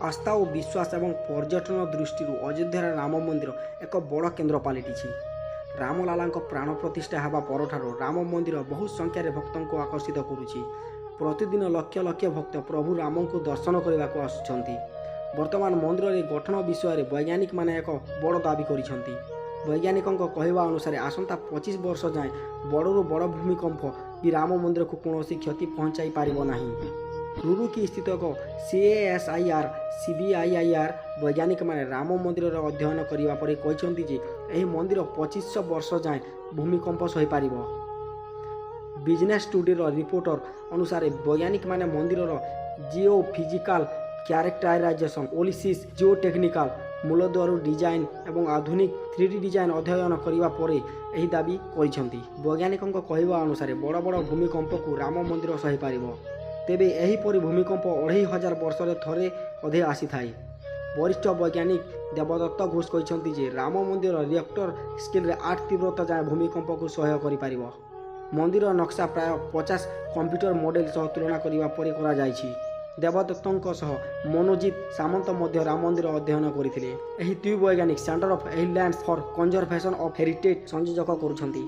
ଆସ୍ଥା ଓ ବିଶ୍ୱାସ ଏବଂ ପର୍ଯ୍ୟଟନ ଦୃଷ୍ଟିରୁ ଅଯୋଧ୍ୟାର ରାମ ମନ୍ଦିର ଏକ ବଡ଼ କେନ୍ଦ୍ର ପାଲଟିଛି। ରାମଲାଲାଙ୍କ ପ୍ରାଣ ପ୍ରତିଷ୍ଠା ହେବା ପରଠାରୁ ରାମ ମନ୍ଦିର ବହୁ ସଂଖ୍ୟାରେ ଭକ୍ତଙ୍କୁ ଆକର୍ଷିତ କରୁଛି। ପ୍ରତିଦିନ ଲକ୍ଷ ଲକ୍ଷ ଭକ୍ତ ପ୍ରଭୁ ରାମଙ୍କୁ ଦର୍ଶନ କରିବାକୁ ଆସୁଛନ୍ତି। ବର୍ତ୍ତମାନ ମନ୍ଦିରରେ ଗଠନ ବିଷୟରେ ବୈଜ୍ଞାନିକମାନେ ଏକ ବଡ଼ ଦାବି କରିଛନ୍ତି। ବୈଜ୍ଞାନିକଙ୍କ କହିବା ଅନୁସାରେ, ଆସନ୍ତା 25 ବର୍ଷ ଯାଏଁ ବଡ଼ରୁ ବଡ଼ ଭୂମିକମ୍ପ ବି ରାମ ମନ୍ଦିରକୁ କୌଣସି କ୍ଷତି ପହଞ୍ଚାଇ ପାରିବ ନାହିଁ। ରୁରୁକି ସ୍ଥିତ ଏକ ସିଏଏସ୍ଆଇଆର୍ ସିବିଆଇଆଇଆର୍ ବୈଜ୍ଞାନିକମାନେ ରାମ ମନ୍ଦିରର ଅଧ୍ୟୟନ କରିବା ପରେ କହିଛନ୍ତି ଯେ ଏହି ମନ୍ଦିର 2500 ବର୍ଷ ଯାଏଁ ଭୂମିକମ୍ପ ସହିପାରିବ। ବିଜନେସ୍ ଟୁଡେର ରିପୋର୍ଟ ଅନୁସାରେ, ବୈଜ୍ଞାନିକମାନେ ମନ୍ଦିରର geo physical characterization, analysis, geo technical ମୂଳଦୁଆରୁ ଡିଜାଇନ୍ ଏବଂ ଆଧୁନିକ 3D design ଅଧ୍ୟୟନ କରିବା ପରେ ଏହି ଦାବି କରିଛନ୍ତି। ବୈଜ୍ଞାନିକଙ୍କ କହିବା ଅନୁସାରେ, ବଡ଼ ବଡ଼ ଭୂମିକମ୍ପକୁ ରାମ ମନ୍ଦିର ସହିପାରିବ। ତେବେ ଏହିପରି ଭୂମିକମ୍ପ 2500 ବର୍ଷରେ ଥରେ ଅଧେ ଆସିଥାଏ। ବରିଷ୍ଠ ବୈଜ୍ଞାନିକ ଦେବଦତ୍ତ ଘୋଷ କହିଛନ୍ତି ଯେ ରାମ ମନ୍ଦିର ରିକ୍ଟର ସ୍କେଲରେ 8 ତୀବ୍ରତା ଯାଏଁ ଭୂମିକମ୍ପକୁ ସହ୍ୟ କରିପାରିବ। ମନ୍ଦିର ନକ୍ସା ପ୍ରାୟ 50 କମ୍ପ୍ୟୁଟର ମଡେଲ ସହ ତୁଳନା କରିବା ପରେ କରାଯାଇଛି। ଦେବଦତ୍ତଙ୍କ ସହ ମନୋଜିତ ସାମନ୍ତ ମଧ୍ୟ ରାମ ମନ୍ଦିର ଅଧ୍ୟୟନ କରିଥିଲେ। ଏହି ଦୁଇ ବୈଜ୍ଞାନିକ Centre of Excellence for Conservation of Heritage ସଂଯୋଜକ କରୁଛନ୍ତି।